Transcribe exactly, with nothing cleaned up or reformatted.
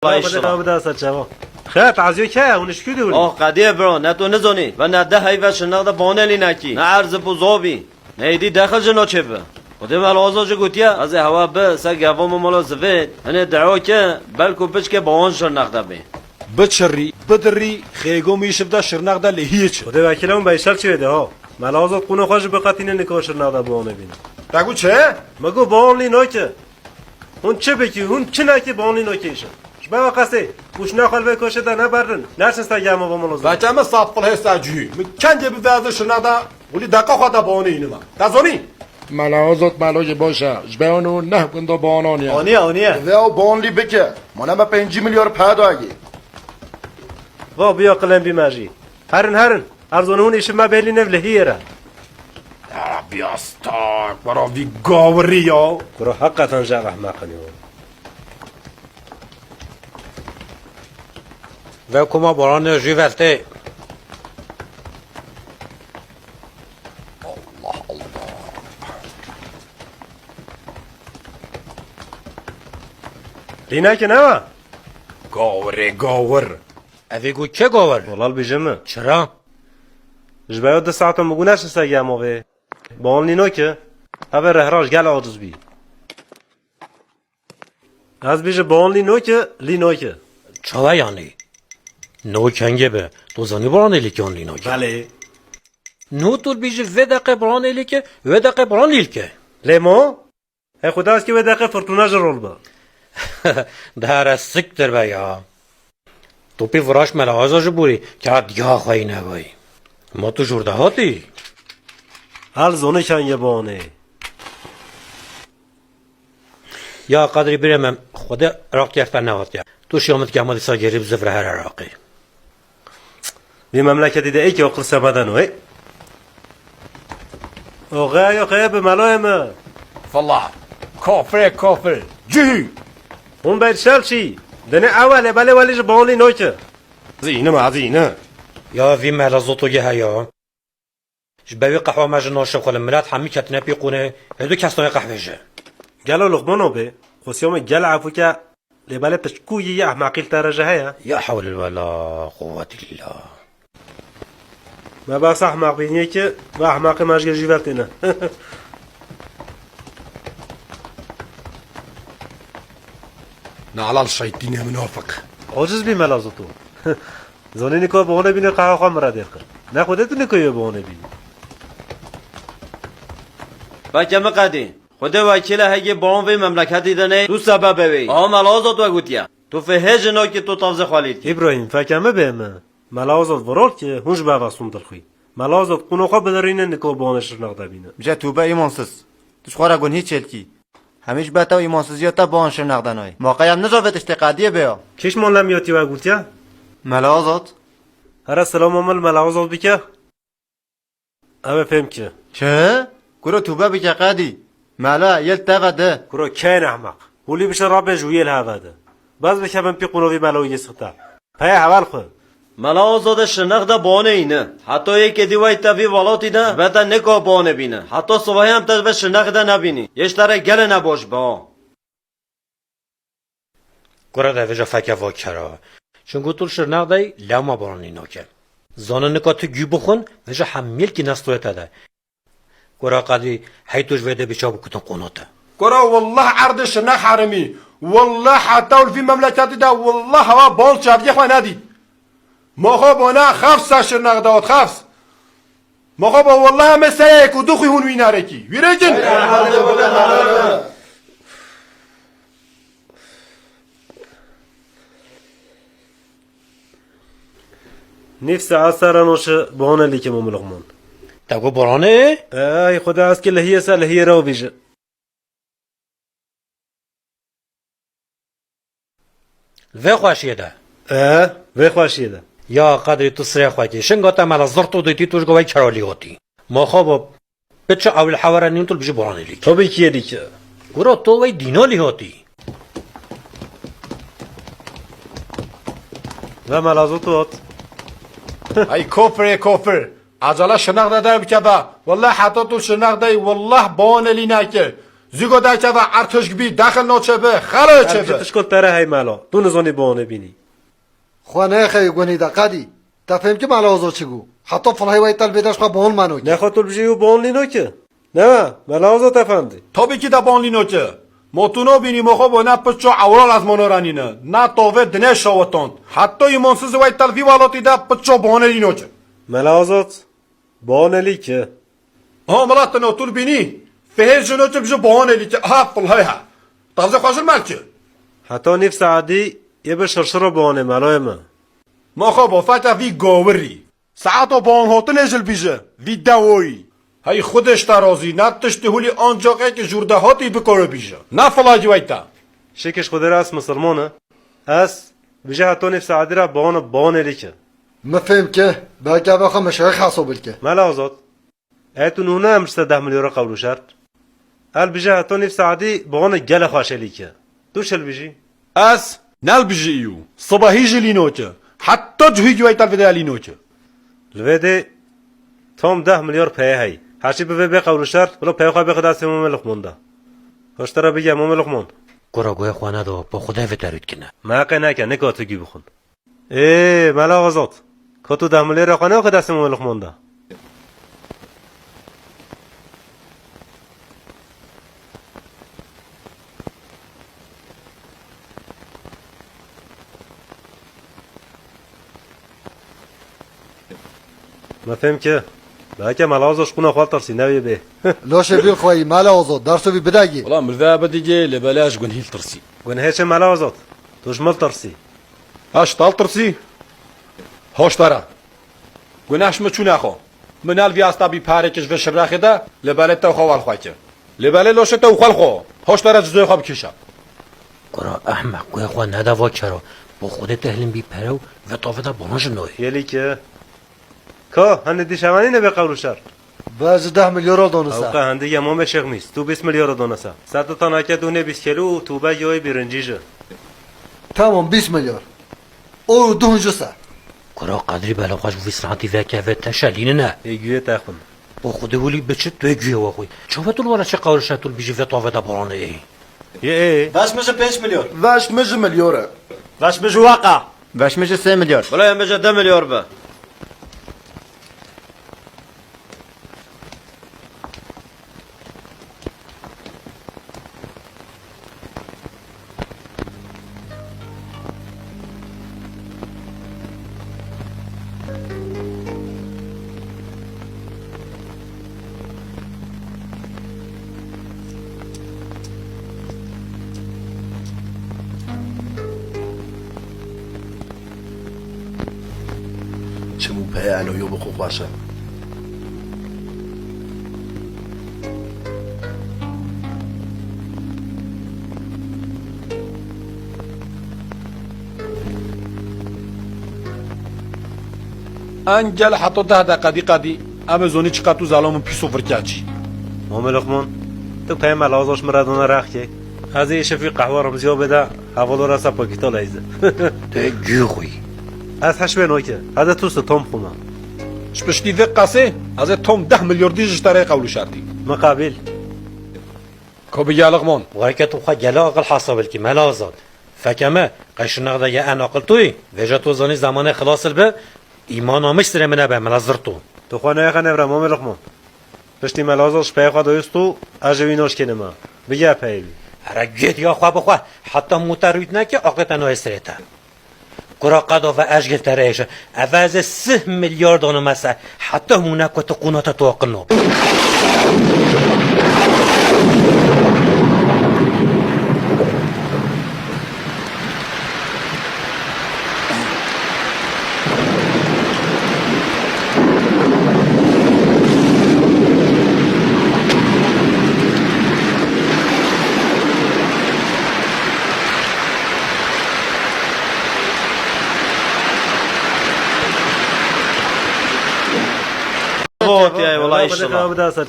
Vay Xwedê şila. Xwe bide ser çava. Xêr, tazîyo ke ye? Hûn ji kû dûr? Oh, qediye bro, ne tu nizonî. Ve ne de heyve şirnex de bone lî nekî. Ne erzib û zobî. Ne êdî dexil ji no çê bi. Xwedê me lazo ji gotiye, ez ê hewa bi, se geva me molo zivêt. Hinê dewo ke, belku biçke bawon şirnex de bê. Biçirî, bidirî, xêgo mîşiv de şirnex de lehiyê çi. Xwedê vekîle hûn beyşer çi wê de ha. Me lazo qûno xwe ji biqetîne niko şirnex de bone bîne. Te got çi? Me got bawon lî noke. Hûn çi bikî, hûn çi nekî, bonlî nokê ji. Ji ber qesê, pûşna xwe li vê koşê de neberin, neçin ser gema bo moloz. Veke min saf qulhê ser cihî. Min kengê bi vezir şina da, wili deqa xwe de bonî inima. Te zonî? Mela Ozot melogê boş e. Ji ber û neh gundo bonon ya. Oniye, oniye. Ve o bonlî bike. Mona me pêncî milyar pê dayê. Va biya qilen bî me jî. Herin, herin. Erzon hûn îşi me bêlî nev lehiyê re. Ya Rabbi, asta, kura vî gawirî ya. Kura heqeten ji ev ehmeqin ya. Ve kuma boranê jî vestê. Allah Allah. Lînekê ne wa? Gawirê gawir. Evê got ke gawir? Wala bêje min. Çira? Ji ber du saetan min got neşin ser gema vê. Bonlî noke. Ev ê rehraş gel aciz bî. Ez bêje bonlî noke, lî noke. Çawa yanî? No kengê be. Tu zanî boranê lî ke yan lî noke? Belê. No tu bêje vê deqe boranê lî ke, vê deqe boranê lî ke. Lê mo? Hey Xuda, ez ki wê deqe fırtına ji rol be. Dere siktir be ya. Tu pê viraş me laza ji borî, ka diya xwe yî nebay. Ma tu jor de hatî? Hal zonu kenge bonê. Ya Qadrî birê me, Xwedê Iraq kefte nehatiye. Tu şiya min dike, ma dîsa gerî bi zivre her Iraqê. Vî memleketî de êkî aqil semeden o, ê? Oxe, oxe, bi melayê min. Valla, kafirê kafir, cihî. Hûn ber şel çî. Dinê ew e, lê belê welî ji bonlî noke. Zîne ma, zîne. Ya vî mela zoto ye heya. Ji ber wî qehwa me ji naşe xwe li milet hemî ketine pî qûnê, hê du kes nayê qehvê ji. Gelo Luqmano bê, xwesiya min gel efû ke, lê belê piçkû yî yê ehmeqî li te re ji heye? Ya hewle wela quwwete illa. Me behsa ehmeq bîniye ki, ve ehmeqê me ji gel jî ve têne. Nalal şeytîne münafık. Aciz bî mela zoto. Zonî niko bi hone bîne qehwe xwe min re dêr kir. Ne Xwedê tu niko yê bi hone bînî. Veke min qedî. Xwedê wekîle hegê bawon vê memleketî de nê, tu sebebê wê. Aha mela Azad we gotiye. Tu fê hê ji nokê tu tavzê xwe lê dikî. Îbrahîm, feke min bê min. Mela Azad virol ki hûn ji beva sûn dilxwî. Mela Azad qûno xwe bidirîne niko bawonê şirnex de bîne. Bije tûbe îmansiz. Tu ji xwe re gunhî çêlkî. Hemî ji ber te û îmansiziya te bawon şirnex de nayê. Ma qey em nizavê tiştê qediyê bê ya. Kî ji mon lem yotî we gotiye? Mela Azad. Here selama min li Mela Azad bike. Ew ê fêm ki. Çi? Kuro tûbe bike qedî. Mela, yê li te ve di. Kuro keyên ehmeq. Hûlî bişe rabê ji wî yê li heve di. Bes bike bin pî qûno vî mela wî yê sixte. Peye heval xwe. Mela Azadê şirnex de bone îne. Heta yekê dî wey te vî welatî de ve te neka bone bîne. Heta sivahê em te ve şirnex de nebînî. Yê ji te re gelê nebaş be ha. Kura de vêca feke va kera. Çunku tu şirnex dey lewma boranî nake. Zana nika tu gû bixwin, vêca hemîlkî nestoye te de. Kura qedî hey tu ji vê de biça bikutin qonate. Kura wallah erdê şirnex herimî. Wallah heta ul vî memleketî de wallah hewa bol çavgê xwe nedît. Moxo bona xefsa şirnex dawat xefs. Moxo bo wallah me sereyek û duxî hûn wî narekî. Wî rekin. Nîv saet sere noşe bihane lîkê Mom Luqman. Te got boranê? Ey, Xwedê ez ki lehiyê ser lehiyê rew bîje. Vê xweşiyê de. E, vê xweşiyê de. Ya Qedrî tu sirê xwe kî. Şinga te mela zirto dîtî tu ji go wey kerolî hotî. Ma xwe bo. Piçe ewil hewara nîn tu li bijî boranê lîk. Tabii ki yedî ki. Gura to wey dînolî hotî. Ve mela zot hot. Ay kofirê kofir. Acele şirnex de derbike be. Wallah heta tu şirnex dey, wallah bone lî nake. Zîgo derkeve, ertişk bî, dexil naçe bi, xelo Ev çe ji bi. Tişkot te re hey melo. Tu nizanî bonê bînî. Xwe neyê xeyê gunî de qedî. Te fêm ki mela Ozo çi gu? Heta filhay wey telbê de ji xwe bon meno ki. Nexwe tu bijî û bon lîno ki. Ne, mela Ozo te fendi. Tabii ki de bon lîno ki. Mo tu no bînî mo xwe bo ne piço ewral ez mono renîne. Ne tove dine şawitand. Heta îmansiz wey tel vî welatî de piço bonê lîno ki. Mela Ozot. Bonelî ki. Ha, mela te notul bînî. Fehê jino çi bi ji bonelî ki. Ha, filhay ha. Tavze xwe jir mel ki. Heta nîv saetî yê bi şirşiro bonê meloyê min. Ma xwe bo feke vî gawirî. Saeto bon hotinê jil bîje. Vî dewoyî. Hey xwedê ji te razî. Ne tiştê hulî ancaq ê ki jûr de hatî bikore bîje. Ne filay cî wey te. Şikiş xwedê re ez misilmon e. Ez bije heta nîv saetî re bone, bonelî ki. Mi fêm ki, belkî eve xwe meşayix hesobil ki. Mela Azad, e tu nûne em ji te deh milyora qewlo şert. El bije heta nîv saetî bone gele xweşelî ki. Tu çil bijî? Ez nel bijî îyu. Sibahî jî lîno ki. Heta cihî güvey tel vide lîno ki. Li vê dê tam deh milyar peye hey. Her çî bi vê bê qewlo şert, bila peye xwe bê xwe destê Mamê Luqman de. Hoştara bige Mamê Luqman. Kura guhê xwe nedo, bo Xwedê vê derût kine. Me qe neke, nika tu gî bixwin. Ê, mela Azad. Ka tu deh milyarê xwe newxe destê Mamê Luqman de. Me fêm ki, belke mela Azad ji qûna xwe tirsî, newê bê. Laşê bîl xweyî, mela Azad, derso vî bidegî. Wala mirve bidigê, lê belê ji gunhî tirsî. Gunhê çi mela Azad? Tu ji min tirsî. Ha ji tal tirsî? Hoştara. Guneh ji min çûne xwe. Min el vî asta bî parêkê ji vê şirrexê de, lê belê te xwe wel xwe kir. Lê belê laşê te û xwel xwe. Hoştara cizê xwe bikêşe. Kura ehmeq, guhê xwe nede va kero. Bo Xwedê tehlîn bî pere û ve tavê de bana ji noyê. Yelî ki. Ka, hende dî şevanî nebe qewlo şer. Ve ji deh milyara donise. Ewqa hende ya Mamê Şêxmîs, tu bîst milyara donise. Ser tu tanake tu ne bîst kelo û tu be yoyê birincî ji. Tamam, bîst milyar. O du huncu se. Kura Qedrî bela xwe ji vî saetî veke ve te şelînine. Ê guyê te xwin. Bo Xwedê welî biçit tu ê guyê we xwî. Çawa tu li were çi qewlo şer tu li bijî ve tavê de baranê ê. Yê ê. Veş min ji pênc milyar. Veş min ji milyar e. Veş min ji weqa. Veş min ji sê milyar. Bila em bêje deh milyar be. Çim û peye elo yo bi xwe xweş e. Engel heta deh deqe dî qedî, em ê zonî çiqas tu zelam û pîs û virkeç î. Mamê Luqman, tu peyê me lazim ji min re dana rexkê. Ez ê şefî qehwe Remziya bêde, hevalora se pakîta leyze. Tu yê gû xwî. Ez heş wê noke, hede tu se tom xwime. Ji piştî vê qasê, ez ê tom deh milyar dî ji te re qewlû şertî. Min qebîl. Ko bi ya Luqman. Weke tu xwe gele aqil hesab kî, mela Azad. Fekeme, qey şinex de ye en aqil tu yî. Vêca tu zanî zemanê xilas il bi, îmana min ji sirê min nebe, mela zirto. Tu xwe neyexe nevre, Mamê Luqman. Piştî mela Azad ji peyê xwe dayist û ez ji wî naşkênime. Bige peyê wî. Here gêt ya xwe bi xwe. Heta mû te rûyt neke, aqê te nayê sirê te. Kura qedo ve ez ji te re hêşim. Eve ez ê sih milyar danime se. Heta hûne ku tu qûna te toqino. Got ya, wala inşallah.